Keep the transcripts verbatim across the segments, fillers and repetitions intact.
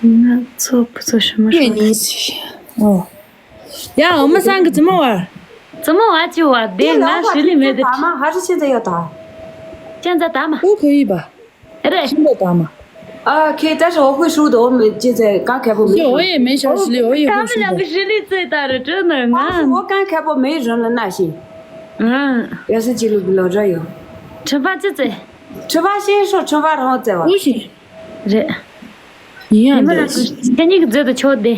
ང་ཚོ་བུ་ཚོ་ཞུ་མ་ཡོད་ཤོག་ནི་ཨོ། ཡ་འོ་མ་སང་གི་བཙུན་མོ་བ། བཙུན་མོ་བ་ཅི་བ་དེ་ང་ཧྲི་ལི་མེད་དེ། ད་མ་ཧ་ཧྲི་ཆེན་ཚ་ཡོད་ད། ཅན་ཚ་ད་མ། ཨོ་ཁོ་ཡི་བ། རེད། ཤིན་ཏུ་དག་མ། ཨ་ཁེ་ད་ཧྲི་འོ་ཁོས་ཧྲུ་དོ་མི་ཅི་ཚེ་ག་ཁེ་པོ་མི་ཤི་འོ་ཡེ་མེ་ཤ་ཧྲི་ལི་འོ་ཡེ་ད་ཧོ་མི་ཤི་ལ་ཧྲི་ལི་ཚེ་ད་རུ་ཀྲུ་ནི་ང་ཨ་ཧྲི་འོ་ག་ཁེ་པོ་མི་རུ་ལ་ན་ཤི། ང་ཡ་སི་ཅི་ལུ་གི་ལོ་ར་ཡོ། ཁྲི་པ་ཅི་ཚེ། ཁྲི་པ་ཤེས་ཧྲོ་ཁྲི་པ་རང་ཚེ་བ། ཨུ་ཤི། རེད། ཡིན་ཡང་འདི། ཁྱེད་གཉིས་ཀྱི་མཛོད་དུ་ཆོག་དེ།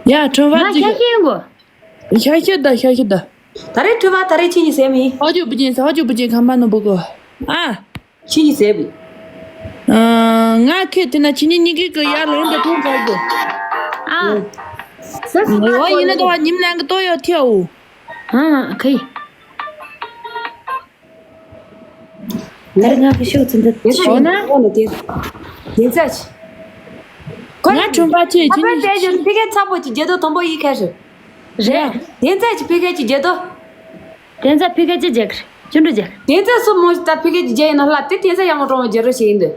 ཡ་ཁྲི་པ་ང་ཅི་ཁ་ཤེས་གོ། ཤ་ཤ་ད་ཤ་ཤ་ད། ད་རེས་ཁྲི་པ་ད་རེས་ཁྱེད་གཉིས་ཟས་མི། ཧ་ཅོ་བུ་ཅན་ཟ་ཧ་ཅོ་བུ་ཅན་ཁམ་པ་ནོ་བུ་གོ། ཨ། ཁྱེད་གཉིས་ཟས་མི། ང་ཁེ་དེ་ན་ཁྱེད་གཉིས་གཉིས་ཀྱི་གི་ཡར་ལོང་དུ་ཐུག་གོ་གོ། ཨ། ཟས་སུ་ང་ཡིན་ན་དོ་བ་ཉིམ་ནང་གི་ཏོ་ཡོ་ཐེའུ། ཨ་ཁེ། ང་ང་གི་ཤུགས་ཚོད་འདི་ཤོག་ན། དེ་ཚ་ཆི། ང་ཁྲོན་པ་ཆེ་ཁྱེད་གཉིས། ཕ་གི་ཚ་པོ་ཅིག་བརྗེད་དོ་དང་པོ་ཡིག་ཁ་ཧྲི། རེད། དེ་ཚ་ཆི་ཕི་ག་ཅིག་བརྗེད་དོ། དེ་ཚ་ཕི་ག་ཅིག་བརྗེད་གི་ཅུ་འགྲོ་བརྗེད། དེ་ཚ་སུ་མོ་ད་ཕི་ག་ཅིག་བརྗེད་ཡིན་ན་ལ་དེ་དེ་ཚ་ཡ་མོ་གྲོང་མོ་བརྗེད་རོ་ཞིག་ཡིན་འདི།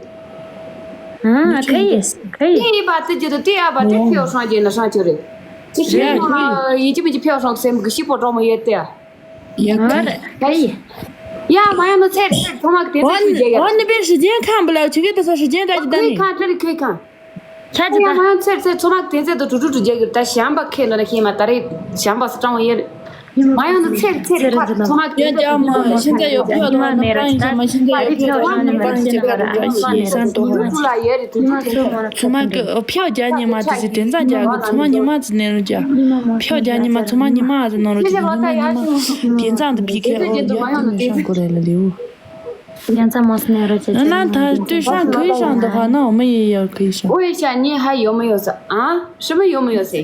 ཨ་ཁ་ཡི་ཁ་ཡི། དེ་ཡིན་པ་དེ་བརྗེད་དོ་དེ་ཡ་པ་དེ་ཕེའོ་སྲང་བརྗེད་ན་སྲང་ཆུ་རེད། དེ་ཤི་མོ་ཡིན་གཅིག་མིན་གཅིག་ཕེའོ་སྲང་སེམས་གི་ཤི་པོ་གྲོང་མོ་ཡོད་དེ། ཡ་ཁ་ཡི། ཡ་མ་ཡ་ནོ་ཚེ་ཚེ་ཚོ་མ་གི་དེ་ཚ་ཞུ་རྒྱ་ཡ། ཨོ་ནི་པའི་ཞུ་རྒྱན་ཁང་བུ་ལ་ཆུ་ཁའི་དེ་ས་ཞུ་རྒྱན་ད་ཅི་ད་ནི། ཁོའི་ཁང་ཁྲི་རི་ཁོའི་ཁང་། ཁྱ་ཅི་ཡ་ད། མ་ཡ་ཚེ་ཚེ་ཚོ་མ་གི་དེ་ཚེ་དུ་དྲུ་དྲུ་དྲུ་རྒྱ་གི་ད་ཞམ་པ་ཁེ་ནོ་ན་ཁེ་མ་ད་རེ་ཞམ་པ་ས་ཀྲང་བ་ཡེ་རེ། མ་ཡ་ནོ་ཚེ་ཚེ་རི་ཁ་ཚོ་མ་གི་ཡ་དེ་ཚ་ཇ་མ་ཤིན་ཏ་ཡོ་ཕྱོགས་དོ་ན་པང་ཞིག་མ་ཤིན་ཏ་ཡོ་ཕྱོགས་དོ་ན་པང་ཞིག་ཅེ་ག་རུ་ཁ་ཤི་སན་ཏོ་ཧོ། ཚོ་མ་གི་ཕྱོགས་རྒྱ་ཉི་མ་དེ་སི་དེ་ཚ་རྒྱ་གི་ཚོ་མ་ཉི་མ་ཙི་ནེ་རུ་རྒྱ། ཕྱོགས་རྒྱ་ཉི་མ་ཚོ་མ་ཉི་མ་ཨ་ཙི་ནོ་རུ་ཅི་ཉི་མ་ཉི་མ་དེ་ཚ་དུ་ཕི་ཁེ་ཨོ་རྒྱ་དེ་མི་ཤང་གོ་རེ་ལ་ལེའུ། རྒྱ་མཚམས་མོ་སི་ནེ་རོ་ཅེ་ཅེ་ན་ད་ཏུ་ཤང་གི་ཤང་དུ་ཧ་ན་འོ་མ་ཡི་ཡོ་གི་ཤང་། ཨོ་ཡི་ཤང་ཉི་ཧ་ཡོ་མ་ཡོ་ས་ཨ་ཧྲི་མ་ཡོ་མ་ཡོ་སེ།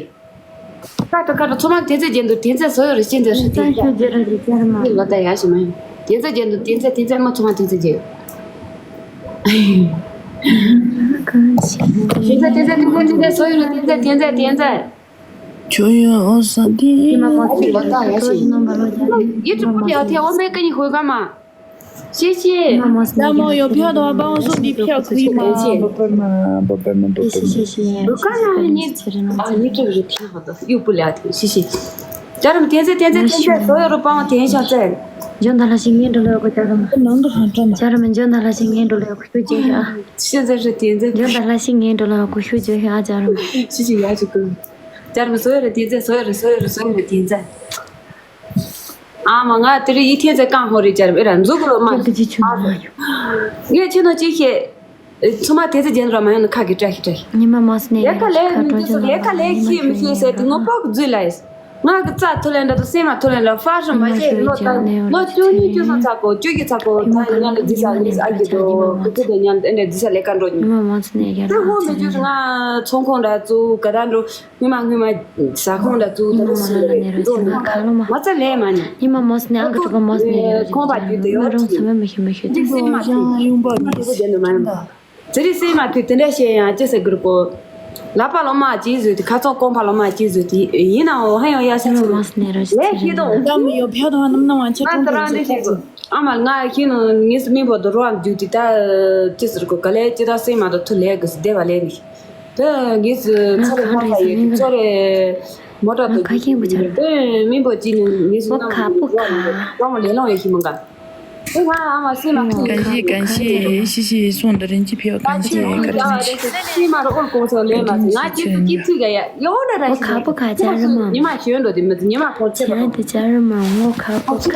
ཁ་ཏུ་ཁ་ཏུ་ཚོ་མ་དེ་ཚེ་རྒྱན་དུ་དེ་ཚེ་སོ་ཡོ་རི་ཤིན་ཏུ་ཧྲི་ཏེ་ཤང་ལོ་ད་ཡ་ཤི་མ་ཡོ། དེ་ཚེ་རྒྱན་དུ་དེ་ཚེ་དེ་ཚེ་མ་ཚོ་མ་དེ་ཚེ་རྒྱན། དེ་ཚེ་དེ་ཚེ་དེ་ཚེ་དེ་ཚེ་སོ་ཡོ་རི་དེ་ཚེ་དེ་ཚེ་དེ་ཚེ། ཁྱོད་ཡོད་ཨོ་ས་དེ། ཡི་ཏྲི་པུ་ཏི་ཨོ་ཐེ་ཨོ་མེ་ཀ་ནི་ཧོ་ག་མ། ཤེ་ཤེ། ལ་མོ་ཡོ་ཕྱོགས་དོ་པང་སོ་འདི་ཕྱོགས་ཁུ་ཡི་མ་བོ་པར་མ་བོ་པར་མ་བོ་པར་མ། ཤེ་ཤེ་ཤེ། བུ་ཀ་ན་ནི་ཨ་ནི་ཏྲི་རི་ཐེ་ཧོ་དོ་ཡུ་པུ་ལ་ཐེ་ཤེ་ཤེ། ཅ་རམ་དེ་ཚེ་དེ་ཚེ་དེ་ཚེ་སོ་ཡོ་རུ་པང་དེ་ཤ་ཚེ། འཇོན་ད་ལ་ཤི་ངན་འགྲོ་ལ་ཡོ་གོ་ཅ་རམ། ནང་དུ་ཧང་ཀྲ་མ། ཅ་རམ་འཇོན་ད་ལ་ཤི་ངན་འགྲོ་ལ་ཡོ་གོ་ཤུ་ཅེ་ཤ། ཤེ་ཚེ་རི་དེ་ཚེ། འཇོན་ད་ལ་ཤི་ངན་འགྲོ་ལ་ཡོ་གོ་ཤུ་ཅེ་ཤ་ཨ་ཅ་རམ། ཤེ་ཤེ་ཡ་ཅི་ཀུ། ཅར་མི་སོ་ཡོ་རེ་དེ་ཚེ་སོ་ཡོ་རེ་སོ་ཡོ་རེ་སོ་ཡོ་རེ་དེ་ཚེ། ཨ་མ་ང་དེ་རེ་ཡི་ཐེ་ཚེ་ཀང་ཧོ་རེ་ཅར་མི་ར་འཛུག་རོ་མ། ཀྱི་ཆུ་མ་ཡོ། ངས་ཁྱེད་ནོ་ཅི་ཤེས། ཚོ་མ་དེ་ཚེ་རྒྱན་ར་མ་ཡོང་ན་ཁ་གི་བཀྲ་ཤིས་བཀྲ་ཤིས། ཉི་མ་མོ་སི་ནེ་ལེ་ཁ་ལེ་ཁྲ་ཁྲོ་ཅི་ལེ་ཁ་ལེ་ཤེས་མི་ཤེས་ཟེར་དེ་ངོ་པོ་གི་རྫུས་ལ་ཡིས། ང་གི་རྩ་ཐུ་ལེན་འདྲ་དུ་སེམས་མ་ཐུ་ལེན་འདྲ་ཧྥ་ཧྲི་མ་ཤེས་ལོ་ད་ལོ་བཅུ་གཉིས་བཅུ་གསུམ་ཚ་གོ་བཅུ་བཞི་ཚ་གོ་ད་ཉ་ལ་རྫི་ས་རྫི་ས་ཨ་གི་དོ་ཁུ་ཚུ་དེ་ཉ་ལ་ཨེ་འདྲ་རྫི་ས་ལེ་ཁ་འགྲོ་ཉི་མ་མོ་སི་ནེ་ཡ་ད་ཧོ་མི་བཅུ་ང་ཚོང་ཁང་འདྲ་ཚུ་ག་ད་འགྲོ། སྔོན་མ་སྔོན་མ་ཟ་ཁང་ལ་བཙུགས་ད་ལོ་སུ་རེད་འགྲོ་ནི་མ་ཚ་ལས་མ་ཉན། ཉི་མ་མོ་སི་ནེ་ཨང་ཀི་ཀྲུ་པ་མོ་སི་ནེ་ཡ་ཁོང་པ་རྒྱུད་དེ་ཡོད་ཅི་ཡོད་ཅི་སེམས་མ་ཐུབ། ཡུམ་པ་ནི་དེ་ཚོ་རྒྱན་དུ་མ་ཡོང་། ཙི་རི་སེམས་མ་ཐུབ་དེ་འདྲ་བཤད་ཡང་ཅི་ཟེར་དགོས་རེད་གོ། ལག་པ་ལོ་མ་ཅི་བཟོས་དེ་ཁ་ཚོང་ཀོང་པ་ལོ་མ་ཅི་བཟོས་དེ་ཡིན་ནའང་ཧ་ཡང་ཡ་ཤ་ཚོ་ལས་ཤེས་དང་། ད་མི་ཡོད་ཕྱོགས་དང་རྣམ་སྣང་བ་ཆེ་ང་ཏི་རང་འདི་ཤེས་དགོས། ཨ་མ་ང་ཁྱེད་ནང་ངེས་སུ་མི་བོ་དུ་རོ་ཨམ་རྒྱུག་དེ་ད་ཅི་ཟེར་གོ་ག་ལས་ཅི་ད་སེམས་མ་ཐུབ་ཐུ་ལས་དགོས་སུ་བདེ་བ་ལས་ནི། དེ་ངེས་སུ་ཚོ་རེ་ཧ་ཧ་ཡོད་ཀྱི་ཚོ་རེ་མོ་ཊ་དུ་ཁ་ཤས་པོ་ཆ་རེ་དེ་མི་བོ་ཅི་ནི་ངེས་སུ་ནམ་ཁ་པོ་ཁ་རོ་མོ་ལེ་ལོང་ཡོད་ཤི་མ་ག་དེ་ང་ཨ་མ་སེམས་མ་ཐུབ་གང་ཤེས་གང་ཤེས་ཤི་ཤི་སོང་དུ་རིན་ཅི་ཕེའོ་གང་ཤེས་ག་རེ་ཤི་སེམས་མ་རོ་ཨོལ་ཀོང་ཚོ་ལེ་མ་ང་ཅི་སུ་ཅི་ཚུགས་ག་ཡ་ཡོ་ན་ར་ཤི་ཁ་པོ་ཁ་ཅ་རེ་མ་ཉི་མ་ཞོན་འགྲོ་དེ་མི་ཉི་མ་ཁོང་ཚེ་ཁྱེད་དེ་ཅར་མ་ངོ་ཁ་པོ་ཁ།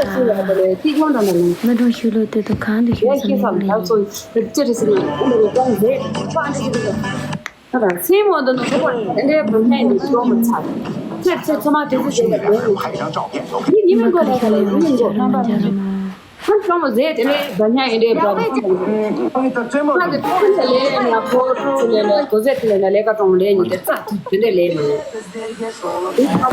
མི་གྲོང་ཤུལ་ལོ་དེ་དུ་གང་དུ་ཤོད་ཟེར་ནས་ལེ། ད་སེམས་མོ་འདི་ནོ་ཁོ་པ་དེ་འདྲའི་བུ་སྨད་ནས་གྲོང་མོ་ཚར། ཚེ་ཚེ་ཚོ་མ་དེ་ཚོ་བྱས་ལ་ཡོང་ཡོང་། ཡིན་ཡིན་མི་མགོ་ལ་ཁ་ལ་ཡིན་མི་མགོ་རྣམ་པ་མི་འདྲ། ཁོང་གྲོང་མོ་ཟས་དེ་འདྲའི་བ་ཉག་ཡིན་འདྲའི་བ་ཁོང་གི་ཁོང་གི་ལས་ཡིན་ཡང་ཁོ་ཚོ་ལས་ལ་གོ་ཟས་དེ་ལས་ལ་ལས་ཀ་གྲོང་ལས་ཉིན་དེ་རྩ་ཐུབ་དེ་འདྲའི་ལས་མ་ཡོང་།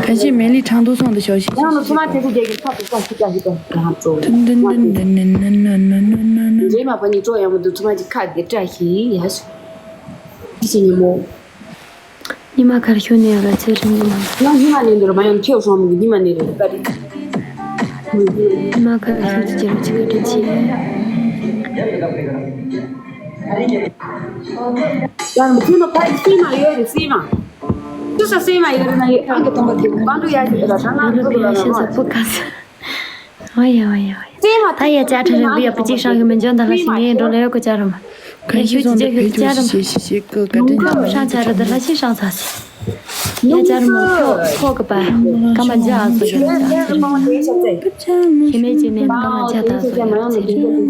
ཁ་ཤས་མེ་ལི་ཁྲང་ཐུག་སོང་དུ་ཞོག་ཤིག་ཡང་ནུ་ཚོ་མ་དེ་ཚོ་རྒྱལ་གྱི་ཁ་དུ་ཀ་ཤི་ཀ་ཤི་ཀ་ཤི་ཀ་ཧང་ཙོ། ཏན་ཏན་ཏན་ཏན་ནན་ནན་ནན་ནན་ནན་ནན། རྗེས་མ་པ་ཉིད་ཙོ་ཡང་མོ་དུ་ཚོ་མ་གྱི་ཁ་དེ་བཀྲ་ཤིས་ཡ་ཤི། ཤི་ཉི་མོ། ཉི་མ་ཁར་ཤོ་ནེ་ར་ཚེ་རིང་ཉི་མ། ཡང་ཉི་མ་ནེ་འདུར་མ་ཡང་ཁྱེའུ་སོང་མི་ཉི་མ་ནེ་རེ་བཀའ་དྲིན། ཉི་མ་ཁར་ཤོ་ཅི་ཅི་ར་ཅི་བཀའ་དྲིན་ཆེ། ཡང་མཐུན་ནོ་ཕ་ཡི་སེམས་མ་ཡོད་རེད། སེམས་མ། ཅི་ས་སེམས་མ་ཡོད་རེད་ན་ཡོད། ཨང་གི་སྟོང་པ་དེ་བང་འགྲོ་ཡ་ཞིག་ལ་ད་ང་ལོ་ལོ་ཡ་ཤེས་ས་པོ་ག་ས། ཨོ་ཡ་ཨོ་ཡ་ཨོ་ཡ། སེམས་མ་ད་ཡ་ཅ་ཁྲ་རིང་པོ་ཡ་པ་གཅིག་ཤང་གི་མི་འཇོན་ད་ལ་ཞིག་ངའི་འགྲོ་ལ་ཡོད་གོ་ཅ་ར་མ། ག་ཤི་སོང་ད་བེད་སྤྱོད་ཤེས་ཤེས་ཤེས་ཀི་ག་དྲན་ཅི་མ་ཧྲང་ཆ་ར་ད་ལ་ཤི་ཧྲང་ཚ་ཤི། ཡ་ཅར་མོ་ཁོ་ཁོ་གི་པ་ཀ་མ་ཇ་ཨ་སོ་ཡ། ཁྱེད་མེད་ཅི་ནས་ཀ་མ་ཇ་ད་སོ་ཡ་ཚེ་རིང་།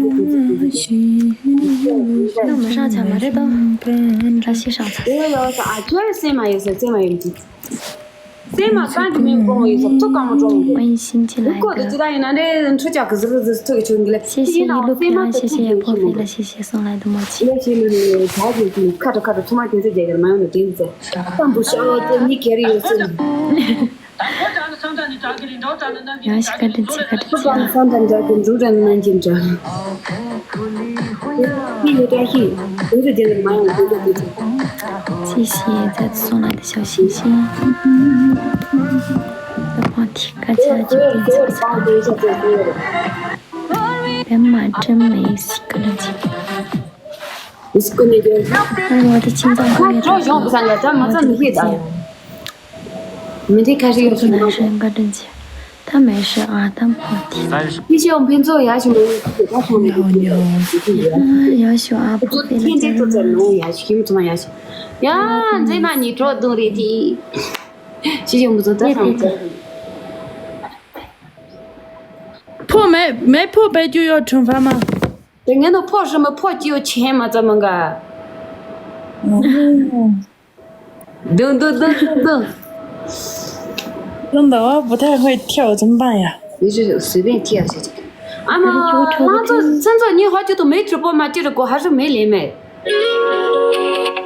ནམ་ཧྲང་ཆ་མ་རེད་དོ། ད་ཤི་ཧྲང་ཚ། སེམས་མ་ཡོད་ཟེར་སེམས་མ་ཡོད་ཅིག་སེམས་མ་གང་གི་མིང་པོ་ཡོད་ཟེར་ཐུག་གང་མོ་ཀྲོང་ཡོད། ཨོན་ཤིན་ཅི་ལ་ཁོ་དེ་ཅི་ད་ཡིན་ན་འདྲེ་འཕྲུལ་ཆག་གི་ཟུར་ཟུར་ཐུག་གི་ཆུ་འདི་ལ་ཤེ་ཤེ་ཡི་ལུག་ཡང་ཤེ་ཤེ་ཡ་ཕོ་ཕི་ལ་ཤེ་ཤེ་སོང་ལ་དུ་མོ་ཆི། ཡ་ཤི་ལུ་ལུ་ལུ་ད་གི་ལུ་ཁ་ཏོ་ཁ་ཏོ་ཐུ་མ་ཏེ་ཏེ་རྒྱ་གར་མ་ཡོང་ནོ་ཏེ་ཏེ། ཏམ་བུ་ཤ་བ་ཏེ་ནི་ཁེ་རི་ཡོད་སེ། ཡང་ཤི་ཀ་ཏི་ཚི་ཀ་ཏི་ཚི་ཡང་། སང་ད་འདྲ་གི་འབྲུག་ར་ནང་གི་འདྲ། ཁི་ཡོད་ད་ཤི། ཏེ་ཏེ་ཏེ་མ་ཡོང་ཏེ་ཏེ་ཏེ། ཤི་ཤི་ཡ་ཚ་སོང་ལ་ཏེ་ཤོ་ཤི་ཤི། ད་ཕང་ཐི་ཀ་ཆ་ཅི་ཏེ་ཚ་སོང་། པད་མ་སྒྲོལ་མའི་སི་ཀ་ལ་ཅི། ཨ་རོ་དེ་ཁྱིམ་ཚང་ཁ་ཡོད་ཁ་ཡོད་ཡོང་བསམ་ལ་ད་མ་ཚ་མི་ཤེས་ད། མི་འདི་ཁ་ཤས་ཡོད་ཁྱིམ་ཚང་ཁ་འགའ་དྲན་ཆེ། ད་མེ་ཤ་ཨ་ད་ཕོ་དེ། མི་ཤེས་འོང་ཕན་ཚོགས་ཡག་ཞིག་མ་ཡོང་ཁུ་ད་ཁོང་ནས་ཡོང་ཡོང་། ཡག་ཤོ་ཨ་ཕོ་དེ་ལ་ཁྱེད་འདྲེ་ཏོ་ཙམ་ནོ་ཡག་ཞིག་ཁྱིམ་ཚང་ཡག་ཞིག་ཡ་མཛེས་མ་ཉིད་གྲོགས་དུང་རེད་དེ། ཤི་ཞིག་མི་ཚོ་ད་སང་ཚོ། ཕོ་མེ་མེ་ཕོ་བེད་རྒྱུ་ཡོད་ཁྲུང་ཧྥ་མ། དེ་ངན་ནོ་ཕོ་ཧྲི་མ་ཕོ་སྐྱིའོ་ཆེན་མ་ཙམ་མ་འགའ། དུང་དུང་དུང་དུང་དུང་། ལུང་ཟླ་བ་བུ་ཐག་ཧོད་ཐེའོ་ཙམ་པ་ཡ། ཡུལ་ཅུ་ཟི་བན་ཐེའ་ཟེར་ཅིག་ཨ་མ། ང་ཚོ་སེམས་ཚོགས་ཉིན་ཧོ་ཅུ་དུ་མེ་གྲུ་པོ་མ་ཅི་རུ་གོ་ཧ་རུ་མེ་ལེ་མེ།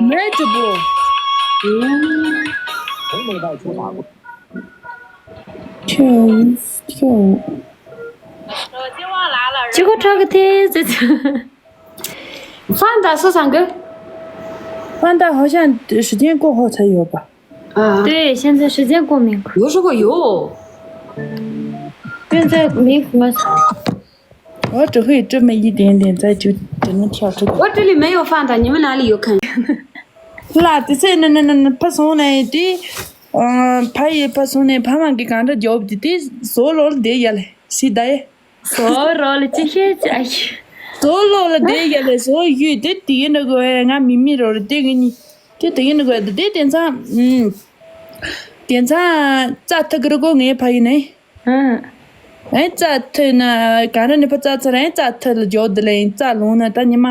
མེ་གྲུ་པོ། ཁྱོད་ཁྱོད། ཅི་གོ་ཁྲག་གི་ཐེ་ཟེར་ཚུལ། 放大收藏个。放大好像时间过后才有吧？啊，对，现在时间过敏。有时候有。现在没活。我只会这么一点点，再就只能跳出来。我这里没有放大，你们哪里有看？ ལ་དེ་ཚེ་ནི་ནི་ནི་ནི་ཕ་སོང་ནས་དེ། ཨ། ཕ་ཡི་ཕ་སོང་ནས་ཕ་མ་གི་གང་འདྲ་རྒྱོབ་དེ་དེ་བཟོ་ལོ་ལ་དེ་ཡ་ལེ་སི་ད་ཡེ། བཟོ་རོ་ལ་ཅི་ཤེས་ཅི་ཨ་ཤི། བཟོ་ལོ་ལ་དེ་ཡ་ལེ་བཟོ་ཡུས་དེ་དེ་ཡིན་ན་གོ་ཡ་ང་མི་མི་རོ་རེ་དེ་གི་ནི་དེ་དེ་ཡིན་ན་གོ་ཡ་དེ་དེ་དེང་སང་ཨུམ། དེང་སང་རྩ་ཐུག་གི་རུ་གོ་ངའི་ཕ་ཡི་ནས། ཨ། ཨེ་རྩ་ཐུག་ན་ག་ར་ནི་ཕ་རྩ་ཚར་ཨེ་རྩ་ཐུག་ལ་རྒྱོབ་དེ་ལ་ཡིན་རྩ་ལོང་ན་ད་ཉི་མ་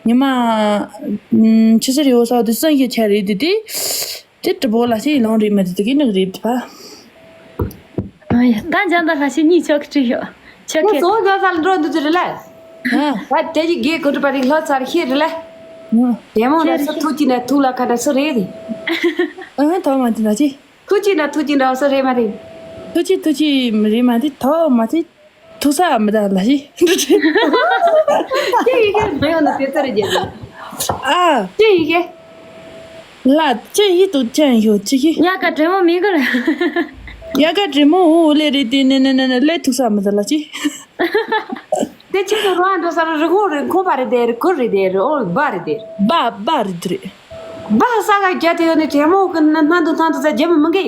ཉི་མ་ཨུམ་ཆི་ཟེར་ཡོད་ས་དེ་སང་ཡི་ཆ་རེད་དེ་དེ། དེ་དྲི་བོ་ལ་ཤི་ལོང་རེད་མ་དེ་དེ་གི་ནག་རེད་ཕ། ཨ་ཡ་ད་འཇམ་ད་ལ་ཤི་གཉིས་ཆོག་གི་ཡོད་ཆོག་ཁྱེད་གི། སོང་ག་ས་ལ་འགྲོ་འདུག་ཅི་རེད་ལ། ཨ། ད་དེ་གི་རྒྱའི་གོ་གྲུ་པ་རིག་ལྷོ་ཚར་ཤེས་རེད་ལ། ཨ། དེ་མོ་ལ་སུ་ཐུག་ཅི་ན་ཐུག་ལ་ཁ་ད་སུ་རེད་རེད། ཨ་ཐོག་མ་དེ་ན་ཅི། ཐུག་ཅི་ན་ཐུག་ཅི་འདྲ་སུ་རེད་མ་རེད། ཐུག་ཅི་ཐུག་ཅི་མི་རེད་མ་དེ་ཐོག་མ་དེ། ཐུག་ས་མི་ད་ལ་ཤི། ཅི་ཡི་གེ་མེ་ཡོང་ན་དེ་ཚར་རྒྱབ། ཨ། ཅི་ཡི་གེ། ལ་ཅི་ཡི་དུ་ཅན་ཡོད་ཅི་ཡི། ཡ་ག་དྲེ་མོ་མི་ག་ལ། ཡ་ག་དྲེ་མོ་འུ་ལེ་རེ་དེ་ནེ་ནེ་ནེ་ནེ་ལེ་ཐུག་ས་མི་ད་ལ་ཅི། དེ་ཅི་དུ་རོ་འགྲོ་ས་རི་ཁོ་རི་ཁོ་པ་རེ་དེ་རི་ཁོ་རེ་དེ་རི་ཨོ་བ་རེ་དེ། བ་བ་རེ་དེ་རེ། བ་ས་ག་རྒྱ་དེ་ཡོད་ནི་དྲེ་མོ་གི་ནན་དུ་ཐང་དུ་ས་རྒྱབ་མི་གི།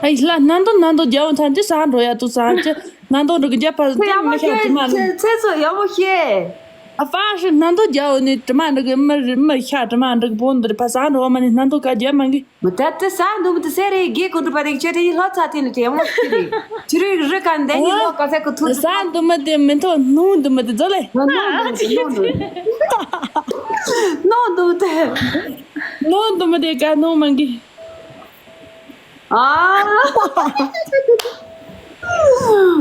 ཨ་ཡི་ལ་ནན་དུ་ནན་དུ་རྒྱབ་ཐང་ཅི་ས་འགྲོ་ཡ་དུ་ས་ཅི། ནང་དོན་རིག་རྒྱ་ཕ་ཚོ་ཡག་མོ་མི་ཤེས་ཤེས་དྲི་མ་ཚེ་ཚེ་ཚོ་ཡག་མོ་ཤེས། ཨ་ཕ་ཧྲི་ནང་དོན་རྒྱ་འོ་ནི་དྲི་མ་འདྲི་གི་མི་རི་མི་ཤ་དྲི་མ་འདྲི་གི་པོ་འདིར་ཕ་ས་འགྲོ་བ་མ་ནི་ནང་དོན་ག་རྒྱ་མ་གི། མི་ད་དེ་ས་འདུག་མི་དེ་སེ་རེ་དགེ་ཀུན་འགྲུབ་པ་རིག་ཆེ་དེ་ཡི་ལྷོ་ཚ་དེ་ནི་དྲེ་མོ་ཤེས་རེ། ཆི་རིག་རི་ག་འདེ་ནི་ལོ་ག་ས་ཀུ་ཐུག་ས་འདུག་མི་དེ་མི་ཐོག་ནུ་འདུག་མི་དེ་ཛོ་ལེ། ནོ་འདུག་མི་དེ་ནོ་འདུག་མི་དེ་ག་ནོ་མ་གི། ཨ།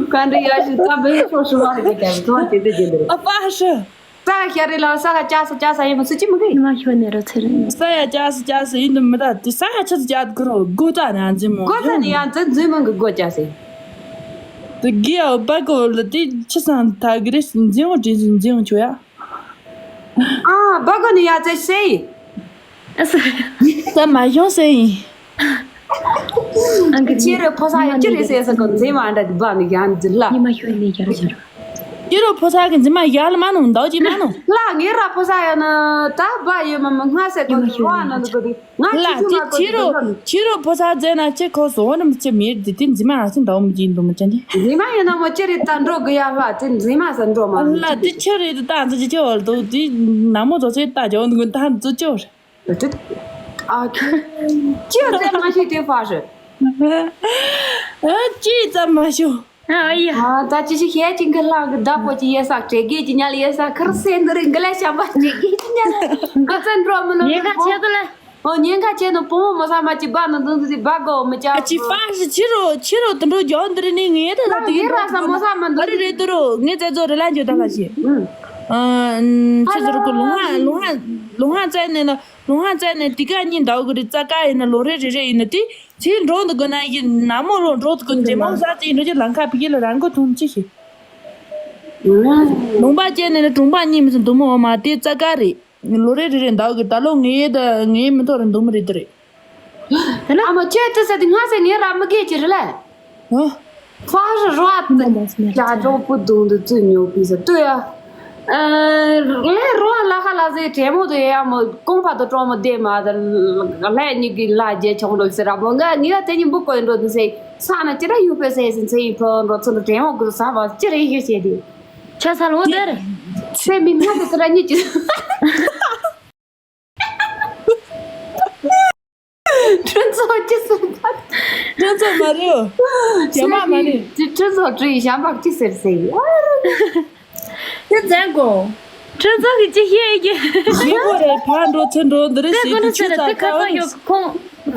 ག་འདྲ་ཡ་ཞིག་ད་བེ་ཤོ་ཤོ་བ་རེད་ཀྱང་ཐོ་དེ་དེ་རྒྱུ་འདིར། ཨ་ཕ་ཧྲི། ས་ཤ་རེ་ལ་ས་ཁ་ཅ་ས་ཅ་ས་ཡིན་མ་སུ་ཅི་མི་གི། ཉི་མ་ཤོ་ནེ་རོ་ཚེ་རིང་། ས་ཡ་ཅ་ས་ཅ་ས་ཡིན་དུ་མི་ད་དེ་ས་ཡ་ཆ་ས་ཅ་གི་རོ་གོ་ད་ན་འཛིན་མོ། གོ་ད་ནི་ཡང་འཛིན་འཛིན་མོ་གི་གོ་ཅ་ས་ཡིན། དེ་གི་ཡ་བ་གོ་ལ་དེ་ཆི་སང་ད་གི་རེ་འཛིན་འོ་དྲིན་འཛིན་འོ་ཆོ་ཡ། ཨ་བ་གོ་ནི་ཡ་ཚེ་སེ་ཡིན། ད་མ་ཤོང་ཟེར་ཡིན། ཨང་ཀི་ཁྱེད་རེ་ཕོ་ས་ཡ་ཅི་རེད་ཟེར་ས་གོ་མཛེས་མ་འདྲ་འདི་བ་མི་ཡང་འཛིན་ལ། ཉི་མ་ཤོད་ནས་རྒྱ་ར་རྒྱ་ར། ཁྱེད་རང་ཕོ་གསར་གྱི་མཛེས་མ་ཡར་ལ་མ་ནོ་འདའོ་ཅིག་མ་ནོ། ལ་ངའི་ར་ཕོ་གསར་ཡ་ན་ད་བ་ཡོད་མ་མི་སྔ་སེ་ཁོ་ཡོད་མ་ཡོད་རོ་ཨ་ན་འདུག་གི་ང་ལ་ཅི་ཅི་ཁྱེད་ཁྱེད་རང་ཁྱེད་རང་ཕོ་གསར་མཛད་ན་ཅི་ཁོ་སོང་ནམ་ཅི་མེད་དེ་དེ་མཛེས་མ་རང་ཅི་འདའོ་མི་ཅིག་འདུག་མི་ཅན་དེ། མཛེས་མ་ཡིན་ན་མོ་ཅི་རེད་ད་འགྲོ་གི་ཡ་ལ་དེ་མཛེས་མ་ས་འགྲོ་མ་ལ་དེ་ཁྱེད་རེད་ད་ད་ཅི་ཁྱེད་བར་དུ་དེ་ནག་མོ་ཚོ་ཚེ་ད་ཇོ་འདུག་ད་ཚོ་ཁྱེད་བར། ཨ་ཁྱེད་ཅི་ཙམ་མ་ཤེས་དེ་ཕ་ཧྲི། ཨ་ཅི་ཙམ་མ་ཤོ། ཨ་ཡ། ཨ་ད་ཅི་ཞིག་ཤེས་ཅིང་གི་ལྷག་གི་བདག་པོ་ཅི་ཡེ་ས་བྲེ་གེ་ཅི་ཉལ་ཡེ་ས་ཁར་སེ་འདི་རིང་གི་ལས་བྱམས་པ་བྲེ་གེ་ཅི་ཉལ་ག་ཚ་འགྲོ་མི་ལོ་ཉེན་ཁ་ཆེ་དུ་ལ། ཨོ་ཉེན་ཁ་ཆེ་ནོ་བུ་མོ་མོ་ས་མ་ཅི་བ་ནོ་འདུག་འདུག་ཅི་བ་གོ་མི་ཅག་ཨ་ཅི་ཕ་ཧྲི་ཕྱི་རོ་ཕྱི་རོ་དུ་འགྲོ་རྒྱོ་འདི་རིང་ནི་ངེད་ད་ད་དུ་ཡིན་ཡེ་ར་ས་མོ་ས་མ་འདུག་རི་རེད་དུ་རོ་ངེད་ཙེ་ཙོ་རི་ལ་འགྱོ་ད་ལ་ཞེ། ཨ་ཕྱི་ཟུར་གོ་ལུང་ཧ་ལུང་ཧ་ལུང་ཧ་ཙེ་ནས་ན། ལུང་ཧ་ཙེ་ནས་དེ་ག་གཉིས་འདའ་གི་རེད་རྩ་ཀ་ཡིན་ན་ལོ་རེ་རེ་རེ་ཡིན་ན་དེ་ཚེ་འགྲོ་འདུག་གི་ན་ཡིན་ན་མོ་ལོ་འགྲོ་འདུག་གི་འདྲེ་མོ་ཟ་ཅིག་འགྲོ་ཅིག་ལང་ཁ་ཕི་གི་ལ་རང་གོ་ཐུང་ཅི་ཞིག་ལུང་པ་ཅན་ནས་ན་གྲོང་པ་གཉིས་མི་ཚོ་འདུག་མོ་འོ་མ་དེ་རྩ་ཀ་རེད། ལོ་རེ་རེ་རེ་འདའ་གི་ད་ལོ་ངའི་ད་ངའི་མི་ཐོག་རེ་འདུག་མི་རེད་དེ་རེད། ཨ་མ་ཁྱོད་དེ་ཟེར་དེ་ང་ཟེར་ངའི་ར་མི་དགེ་ཅི་རེད་ལ། ཧ། ཕ་རི་རོ་ཨ་ཏི་ཅ་ཅོ་པུ་དུང་དུ་ཙུ་ཉོ་པི་ཟེར་ཏུ་ཡ། ཨ་ལེ་རོ་ཨ་ལ་ཁ་ལ་ཟེར་དྲེ་མོ་དུ་ཡ་མོ་ཀོང་ཕ་དུ་ཀྲོ་མོ་དེ་མ་དུ་ལེ་ཉི་གི་ལ་རྒྱལ་ཆོང་རོ་ཟེར་ར་མོ་ང་ངི་ཡ་དེ་ཉི་འབུ་ཀོ་འགྲོ་དུ་ཟེར་ས་ན་ཅི་ར་ཡུ་པེ་ཟེར་ཟེར་ཚེ་ཡི་ཕོ་འགྲོ་ཚུ་དྲེ་མོ་གུ་ས་བ་ཅི་རེ་ཡི་ཤེ་དེ། ཆ་ས་ལོ་དེར། ཚེ་མི་ཉག་གི་ཙི་ར་ཉི་ཅི། ཁྲུན་ཚོགས་ཅི་ཟེར་ད། ཁྲུན་ཚོགས་མ་རེད། ཞྭ་མ་མ་རེད། ཁྲུན་ཚོགས་བྲིས་ཞྭ་མ་ཅི་ཟེར་ཟེར་ཡ། དེ་ཙན་གོ། ཁྲུན་ཚོགས་ཀྱི་ཅི་ཤེས་ཀྱི། ཤེས་གོ་རེད་ཕར་འགྲོ་ཚུར་འགྲོ་འདི་རེད་དེ་ཟེར་གོ་ནི་དུ་ཆུ་ཟེར་ཚ་དེ་ཁ་ཚ་ཚ་ཡོད་ཁོང་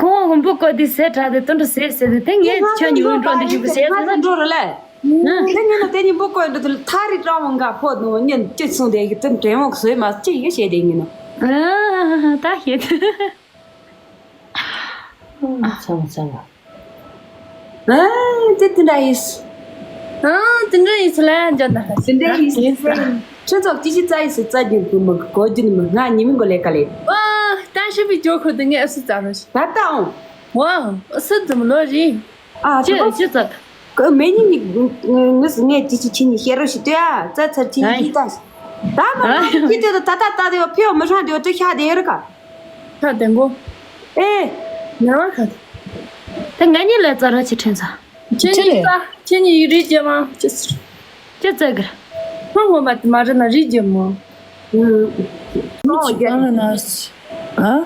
ཁོང་འོམ་བུ་བཀོད་དེ་ཟེར་དྲག་དེ་དོན་དུ་ཟེར་ཟེར་དེ་དེ་ངས་ཁྱོད་ཉི་འོད་འགྲོ་འདི་ཞུ་གི་ཟེར་ཟེར་ན། འགྲོ་རེད་ལས། དེ་ཉིན་ལ་དེ་ཉིན་བུ་བཀོད་འདི་དུ་ཐ་རི་ཀྲང་བང་ག་ཕོ་ནོ་ཉིན་ཅི་སོང་དེ་གི་དེ་དྲན་བང་གི་བཟོས་མ་ཅི་ཡི་བྱས་དེ་ཉིན་ནོ། ཨ་ད་ཤེས། ཚང་ཚང་། ཨ་དེ་དེ་འདྲ་ཡིས། ཨ་དེ་འདྲ་ཡིས་ལ་འཇོན་ད་ལ་དེ་འདྲ་ཡིས། ཁྱོད་ཚོ་ཅི་ཞིག་རྩ་ཡིས་རྩ་རྒྱུན་དུ་མི་གོ་རྒྱུན་མི་ང་ཉི་མི་མགོ་ལས་ཀ་ལས། ཨ་ད་ཤི་བི་ཇོ་ཁོ་དེ་ངས་ཨ་སུ་ཙ་རོ་ཤི། ད་ད་འོང་། ཝ་ཨ་སུ་ཙམ་ལོ་རི། ཨ་ཅི་ཅི་ཙ། ཀ་མེ་ཉི་ཉི་ངི་སི་ངས་ཅི་ཅི་ཆི་ཉི་ཤེ་རོ་ཤི་ཏེ་ཨ་ཙ་ཚར་ཅི་ཉི་ཅི་ཙ། ད་མ་ཨ་ཅི་ཏེ་ད་ད་ད་དེ་བ་ཕེ་བ་མི་ཧྲང་དེ་བ་ཏུ་ཤ་དེ་རི་ཀ་ཁ་དེ་མགོ། ཨེ། ཉར་བ་ཁ་དེ། ད་ང་གཉིས་ལ་ཙ་ར་ཅི་ཁྲེན་ཙ། ཁྱེད་གཉིས་ཙ་ཁྱེད་གཉིས་ཡི་རི་ཇེ་མ་ཅི་ཟེར། ཅི་ཙ་གི། ཧོ་ཧོ་མ་མ་རི་ན་རི་ཇེ་མོ། ཨུ། ཨུ་ཅི་གང་ལ་ན་སི། ཨ།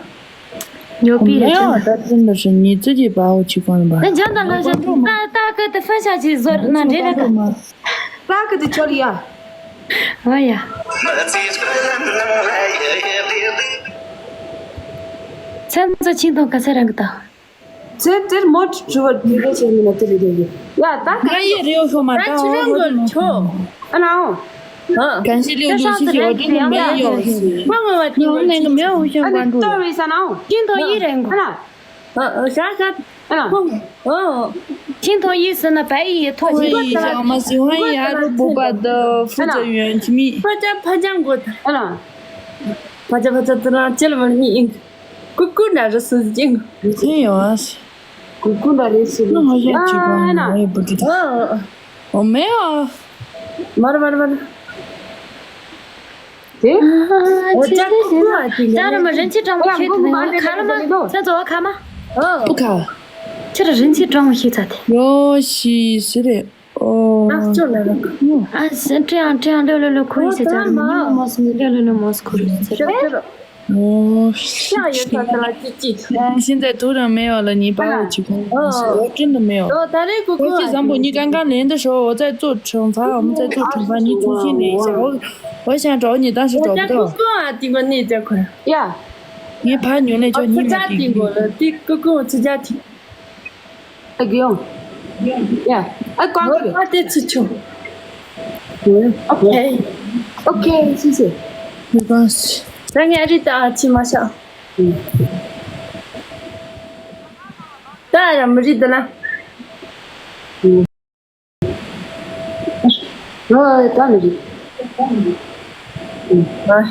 ཉོ་པི་རེད་ཅང་། ད་ཚུན་ད་ཧྲི་ཉི་ཙི་ཅི་པའོ་ཅི་གང་ལ་པ། ད་འཇང་ད་ལ་ཞང་ད་ད་ཀ་ད་ཧྥན་ཤ་ཅི་ཟོར་ན་འདྲེ་རེད་ད། ད་ཀ་ད་ཆོ་ལི་ཡ། ཨ་ཡ། ཚན་ཚ་ཆིང་ཐོང་ག་ས་རང་གི་ད། ཚེ་དེར་མོ་དྲི་བ་དྲི་བ་བྱས་ནས་ན་དེ་རེད་དེ་ཡིན། ཡ་ད་ག་ང་ཡི་རེའུ་ཤོ་མ་ད་ད་ཆུ་རང་གི་ཆོ། ཨ་ན་འོ། གང་ཞིག་ལེའུ་ཤོ་ཤི་ཤི་འོ་དེ་ནི་མེ་ཡོ། ང་ང་བ་དེ་ནི་ནང་གི་མེ་འུ་ཤོ་ང་འགྲོ། ཏོ་རི་ས་ན་འོ། ཅིན་ཐོ་ཡི་རེད་གོ། ཨ་ན། ཨ་ཨ་ཤ་ཤ། ཨ་ན། ཨོ། ཅིན་ཐོ་ཡི་ཟེར་ན་བ་ཡི་ཐོ་ཞིག་ཡི་ཡི་ཤ་མ་སི་ཧོན་ཡ་རུ་བུ་པ་ད་ཧྥུ་ཙ་ཡོན་ཅི་མི། ཕ་ཅ་ཕ་ཅང་གོ་ད། ཨ་ན། ཕ་ཅ་ཕ་ཅ་ད་ན་ཅི་ལ་མ་ནི་ཨིན། ཀུ་ཀུ་འདྲ་རེད་སུ་ཅིང་། ཚེ་ཡོང་ཨ་སི། ཀུ་ཀུ་འདྲ་རེད་སུ། ང་ཡ་ཅི་གོ་ཨ་ན། ང་ཡ་བུ་ཏི་ཏི། ཨ་ཨ། ཨོ་མེ་ཨ། མར་མར་མར། དེ། ཨོ་ཅག་ཀུ་ཀུ་ཨ་ཅི་ད་ར་མ་རིན་ཆེན་སྤྲང་མོ་ཁྱེད་དེ་ནས་ཁ་ལ་མ་ཚེ་རྫོགས་ཁ་མ། ཨོ། པུ་ཁ། ཁྱེད་ར་རིན་ཆེན་སྤྲང་མོ་ཤེས་ཚ་དེ། ཡོ་ཤི་སི་རེད། ཨོ། ཨ་ཅོ་ལ་ར་ཀ། ཨ་སི་ཀྲེང་ཀྲེང་ལོ་ལོ་ལོ་ཁོ་ཡི་ཟེར་ཙང་མི་ཉུང་མོ་སི་ལོ་ལོ་ལོ་མོ་སི་ཁོ་རི་ཟེར། ཨོ། ཤ་ཡོད་ས་ས་ལ་ཅི་ཅི། ཤིན་ཏེ་ཐུགས་རང་མེད་བ་ལ་ཉེས་པ་འོ་ཅི་གོ། ཨོ་ཀྲིན་དུ་མེད་བ། ཨོ་ད་རེས་ཀུ་ཀུ་ཨོ་ཅི་བཟང་པོ་ཉི་ཀང་ཀང་ལེན་དུ་ཤོ་འོ་ཙའི་ཙོ་ཁྲོང་ཚ་འོ་མི་ཙའི་ཙོ་ཁྲོང་ཚ་ཉི་ཚུགས་ཤིང་ནས་ཤ་འོ། འོ་ཤང་གྲོགས་ཉི་ཏང་ཤི་གྲོགས་དོ། ཀུ་ཀུ་ཨ་ཏི་གོ་ནི་ཙེ་ཁོ། ཡ། ངའི་ཕ་ཉོ་ལས་ཅོ་ཉི་ལ་ཏི་གོ། ཨོ་ཙི་ཅ་ཏི་གོ་ལ་ཏི་ཀུ་ཀུ་ཨོ་ཙི་ཅ་ཏི། ཨ་གི་ཡོང་། ཡ། ཨ་ཀོང་གི་རེད། ཨ་ཏེ་ཚུ་ཆུ། ཨོ་ཁེ། ཨོ་ཁེ་སི་སི། མི་གང་སི། ད་ངས་རི་ད་ཨ་ཆི་མ་ཤ། ད་ཡ་མི་རི་ད་ལ། ཨོ་ད་མི་རི། ཨ།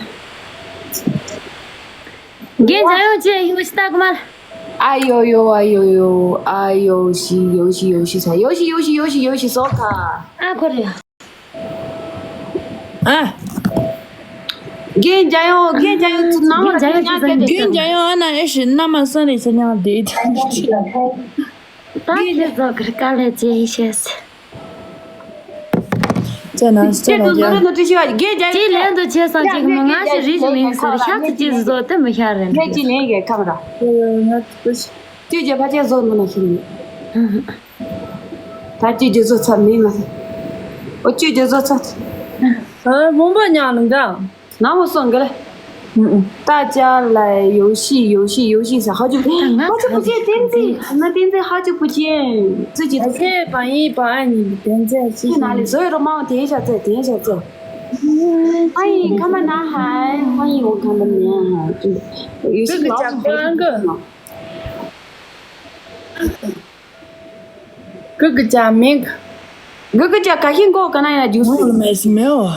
རྒན་ཇ་ཡོང་ཅེས་ཡོ་ཤི་ཏ་ཀུ་མར། ཨ་ཡོ་ཡོ་ཨ་ཡོ་ཡོ་ཨ་ཡོ་ཤི་ཡོ་ཤི་ཡོ་ཤི་ས་ཡོ་ཤི་ཡོ་ཤི་ཡོ་ཤི་ཡོ་ཤི་སོ་ཁ། ཨ་ཁོ་རེ། ཨ། རྒན་རྒྱལ་ཡོང་། རྒན་རྒྱལ་ཡོང་། ཚུར་ནང་ལ་རྒན་རྒྱལ་ཡོང་། ཚུར་ནང་སྐད་རྒན་རྒྱལ་ཡོང་། ཨ་ན་ཨེ་ཤི་ན་མ་སང་རེ་ས་ཉང་དེ། ད་ཁྱེད་ཚོ་གི་དཀའ་ལས་བྱེད་ཤེས། ཅེ་ན་ཅེ་ན་ཅེ། ཅེ་ལན་དུ་བྱས་སང་ཅིག་མི་ང་ཞིག་རིག་མིན་ཟེར་ཤག་ཅིག་ཅིག་བཟོ་དེ་མི་ཤ་རེད། ཁྱེད་ཀྱི་ལན་གྱི་ཁམས་ར། ང་ཅི་ཅི་ཕ་ཅེ་བཟོ་མི་ན་ཤི་ནི། ད་ཅི་ཅི་བཟོ་ཚར་མིན་མ། ཨོ་ཅི་ཅི་བཟོ་ཚར། ཨ་བོང་པ་ཉག་ལ་འགྲང་། ནང་མ་སོང་གི་ལ།大家来游戏游戏游戏 ཟེར། 好久不见། 好久不见 བསྟན་འཛིན། ང་བསྟན་འཛིན། 好久不见。 自己的。 ཁྱེད་བང་ཡིན་བང་ཨ་ཉིད་བསྟན་འཛིན། 去哪里？ 所有的猫点一下赞，点一下赞。欢迎康巴男孩，欢迎我康巴男孩。游戏老鼠没什么。 གི་གི་ཅག་མིང་། གི་གི་ཅག་ག་ཤིང་གོ་ག་ན་ཡ་ཇུ་སི། མེ་སི་མེ་འོ།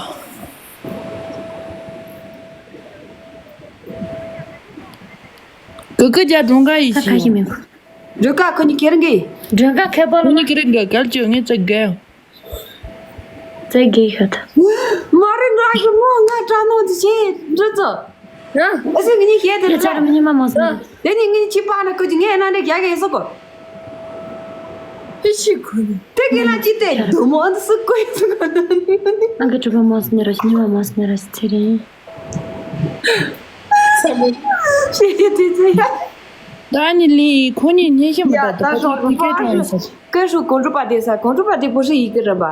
གི་གི་ཅག་སྒྲུང་ག་ཡི་ཤི། ཁ་ཤི་མིང་། སྒྲུང་ག་ཁོ་ནི་ཁེར་གི། སྒྲུང་ག་ཁེ་པོ་ཁོ་ནི་ཁེར་གི་གལ་ཅོ་ངེ་ཙ་གེ། ཙེ་གེ་ཤོད། མ་རེད། ང་གི་མོ་ང་དྲ་ནོ་དེ་ཆེ་འདྲི་ཙོ། ཨ་སེ་ངི་ཤེས་དེ་ཡ་ཙ་ར་མི་ཉི་མ་མོ་སི་ནི། དེ་ནི་ངི་ཆི་པ་ན་ཀོ་ཅི་ངས་ན་འདྲེ་རྒྱ་གེ་སོ་ཀོ། ཨི་ཤི་ཁུ་ནི། དེ་གི་ལ་ཅི་དེ་དུ་མོ་འདི་སུ་ཀོ་ཡི་སུ་ཀོ། ཨང་གི་གྲུ་པ་མོ་སི་ནི་ར་ཉི་མ་མོ་སི་ནི་ར་སི་ཚེ་རིང་། ཤེས་དེ་དེ་ཚེ་ཡ། ད་ནི་ལི་ཁོ་ནི་ཉེ་ཤེས་མ་ད་ད་ཁོ་ཚོ་ཕི་ཀེ་ཀྲོང་ཡིན་ས། ཀེ་ཧྲུ་གོང་ཀྲུ་པ་དེ་ས། གོང་ཀྲུ་པ་དེ་པོ་ཧྲི་ཡི་གེ་ར་བ།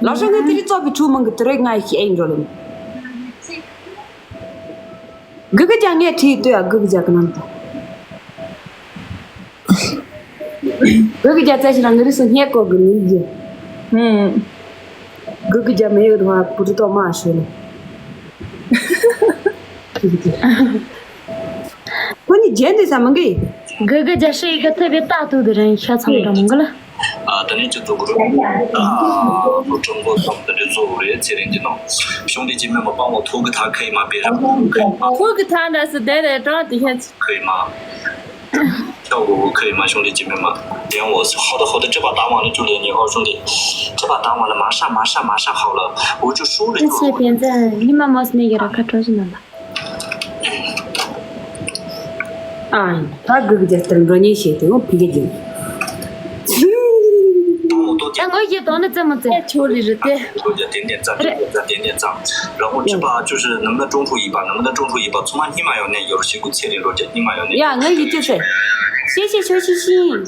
ལག་ཤོ་ངས་དེ་རི་ཙོག་གི་ཁྲུ་མང་གི་དེ་རེ་ང་ཡི་ཨེ་འགྲོ་ལེ། གི་གི་ཅག་ངས་ཁྲིད་ལྟོས་ཡ། གི་གི་ཅག་གི་ནང་དུ། གི་གི་ཅག་བཙལ་ཞིག་ན་ངི་རི་སུ་སྙད་ཀོ་གི་མི་རྒྱུ། ཧུམ། གི་གི་ཅག་མེ་ཡོད་བ་པུ་ཏི་ཏོ་མ་ཤོད་ལེ། ཁོ་ནི་རྒྱན་དེ་ས་མང་གི། གི་གི་རྒྱ་ཧྲི་ཡི་གི་ཐེ་བེ་ཏ་ཏུ་དེ་རིང་ཤ་ཚང་འདྲ་མང་གི་ལ། ཨ་ད་ནི་ཅི་ཙོ་གུ་རུ། ཨ་ཀྲུང་གོ་ཐོག་ཏུ་འདི་ཚོ་རེད། ཚེ་རིང་གི་ནང་གཞུང་འདི་ཅི་མེད་པ་སྤང་བ་ཐུག་གི་ཐ་ཁའི་མ་པེ་ར་ཁའི་མ། ཐུག་གི་ཐ་འདྲ་སི་དེ་རེད་གྲོང་དེ་ཤ་ཚི། ཁའི་མ། ཤ་གུ་གུ་ཁའི་མ་གཞུང་འདི་ཅི་མེད་མ། དེང་འོ་སི་ཧོ་ད་ཧོ་ད་ཅི་པ་དང་བ་ལ་ཅུ་ལེ་ཉི་ཧོ་གཞུང་འདི་ཅི་པ་དང་བ་ལ་མ་ཧྲ་མ་ཧྲ་མ་ཧྲ་ཧོ་ལ་འུ་ཅུ་ཧྲུ་ལ་ཨ་ཅུ་ཆེ་ལོ། བསྟན་འཛིན་ཉི་མ་མོ་སི་ནི་གི་ར་ཁ་ཁྲོ་ཞིག་ན་ལ། ཨ། ད་གི་གི་རྒྱ་ལྟར་འགྲོ་ཉེན་བྱེད་དེ་འོ་ཕི་གེ་རྒྱུ། ད་ངོས་ཀྱི་དོན་ནི་རྩེད་མོ་རྩེ། ཆོ་ལི་རི་ཏེ། ལོ་རྒྱ་ཏན་ཏན་ཙམ་ཏན་ཏན་ཙམ་ཏན་ཏན་ཙམ། རང་ངོ་ཅི་པ་ཅུ་ཧྲི་ནམ་ན་ཀྲུང་ཧྲུ་ཡིན་པ་ནམ་ན་ཀྲུང་ཧྲུ་ཡིན་པ་ཚོ་མ་སྙི་མ་ཡོང་ནས་ཡོ་རོ་ཤི་གུ་ཚེ་རིང་ལོ་རྒྱ་སྙི་མ་ཡོང་ནས། ཡ་ངའི་ཡི་ཅི་ཚེ། ཤེ་ཤེ་ཤོ་ཤི་ཤི།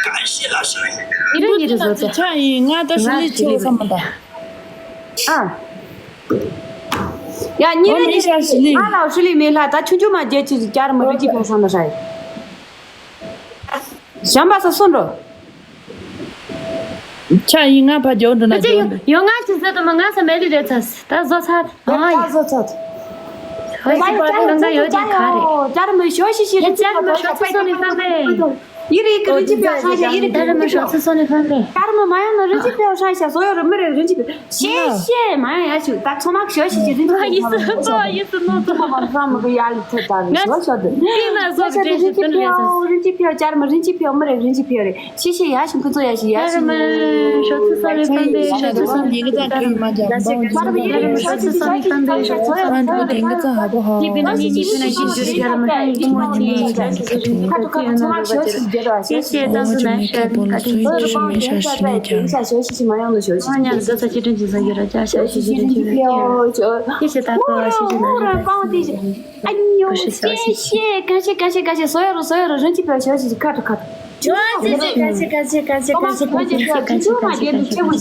ག་ཤེ་ལ་ཤ་ཡིན། ཡི་རི་ཡི་རི་བཟོ་ཚེ། ཆ་ཡིན་ང་ད་ཤི་ལི་ཆེ་བ་ས་མ་ད། ཨ། ཡ་ཉི་རེ་ཉི་རེ་ང་ལ་ཧྲི་ལི་མེ་ལྷ་ད་ཆུང་ཆུང་མ་རྒྱལ་ཆུ་ཅར་མ་རི་ཅི་ཕེ་སང་ན་ཧྲ་ཡི། ཞམ་པ་ས་སོ་འགྲོ། ཆ་ཡིན་ང་ཕ་རྒྱོ་འགྲོ་ན་རྒྱོ་འགྲོ། ཡོ་ང་ཅི་ཟེར་དུ་མ་ང་ས་མེ་ལི་རེ་ཚ་ད་བཟོ་ཚ། ཨ་ཡ་བཟོ་ཚ། ཧོ་ཅི་པ་རི་ལང་ག་ཡོ་ཅི་ཁ་རེ། ཅར་མ་ཤོ་ཤི་ཤི་རི་ཅི་ཅར་མ་ཤོ་ཚི་སོ་ནི་ཁ་མེ། ཡི་རི་གི་རི་ཅི་ཕེ་ཧྲ་ཤ་ཡི་རི་གི་རི་ཅི་ཕེ་ཧྲ་ཤ། ཀར་མ་མ་ཡང་ན་རི་ཅི་ཕེ་ཧྲ་ཤ་སོ་ཡོ་རི་མི་རེ་རི་ཅི་ཕེ། ཤེ་ཤེ་མ་ཡང་ཡ་ཤུ་ད་ཚོ་མ་ཤོ་ཤི་ཅི་རི་ཅི་ཕེ་ཧྲ་ཤ་སོ་ཡི་སུ་ནོ་ཚོ་མ་བ་ཧྲ་མ་གི་ཡ་ལི་ཚེ་ད་རི་ཤོ་ཤོ་དི། ཏི་ན་སོ་ཤ་དི་རི་ཅི་ཕེ་ཧྲ་རི་ཅི་ཕེ་ཀར་མ་རི་ཅི་ཕེ་མི་རེ་རི་ཅི་ཕེ་རེ། ཤེ་ཤེ་ཡ་ཤུ་ཁུ་ཚོ་ཡ་ཤི་ཡ་ཤི་མི། ཤོ་ཚི་སོ་ནི་ཕན་པེ་ཤོ་ཚི་སོ་ནི་ཕན་པེ་ཤོ་ཚི་སོ་ནི་ཕན་པེ་ཤོ་ཚི་སོ་ནི་ཕན་པེ་ཤོ་ཚི་སོ་ནི་ཕན་པེ། ཨ་འགྲོ་དེང་གི་ཚང་ཧ་གོ་ཧ། ཏི་པི་ན་ཉི་ཉི་ཕི་ན་ཅི་འཇུ་རི་རྒྱ་ར་མ་ཧྲ་ཡི་གི་མོ་ཅི་ཡི་ཤ་ཤི་ཤི་རི་ཁ་ཏུ་ཁ་ཏུ་ཚང་མ་ཤོ་ཤི་ཤི་རྒྱ་ར་ཤ་ཤི་ཤི་ཤ་ཤི་ཤི་མ་ཡང་ནོ་ཤོ་ཤི་ཤི་ཤ་ཤི་ཤི་རི་ཅི་ཕེ་ཤ་ཤི་ཤི་མ་ཡང་ནོ་ཤོ་ཤི་ཤི་ཤི་རི་ཅི་ཕེ་ཤ་ཤི་ཤི་རི་ཅི་ཕེ་ཤ་ཤི་ཤི་ད་ཁོ་ཤི་ཤི་ན་ཨ་ཉོ་ཤི་ཤི་ཤི་ཤི་ཤི་ཤི་ཤི་ཤི་སོ་ཡོ་རོ་སོ་ཡོ་རོ་རི་ཅི་ཕེ་ཤ་ཤི་ཤི་ཁ་ཏུ་ཁ་ཏུ། ཁ་ཤས་ཁ་ཤས་ཁ་ཤས་ཁ་ཤས་ཁ་ཤས་ཁ་ཤས་ཁ་ཤས་ཁ་ཤས་ཁ་ཤས།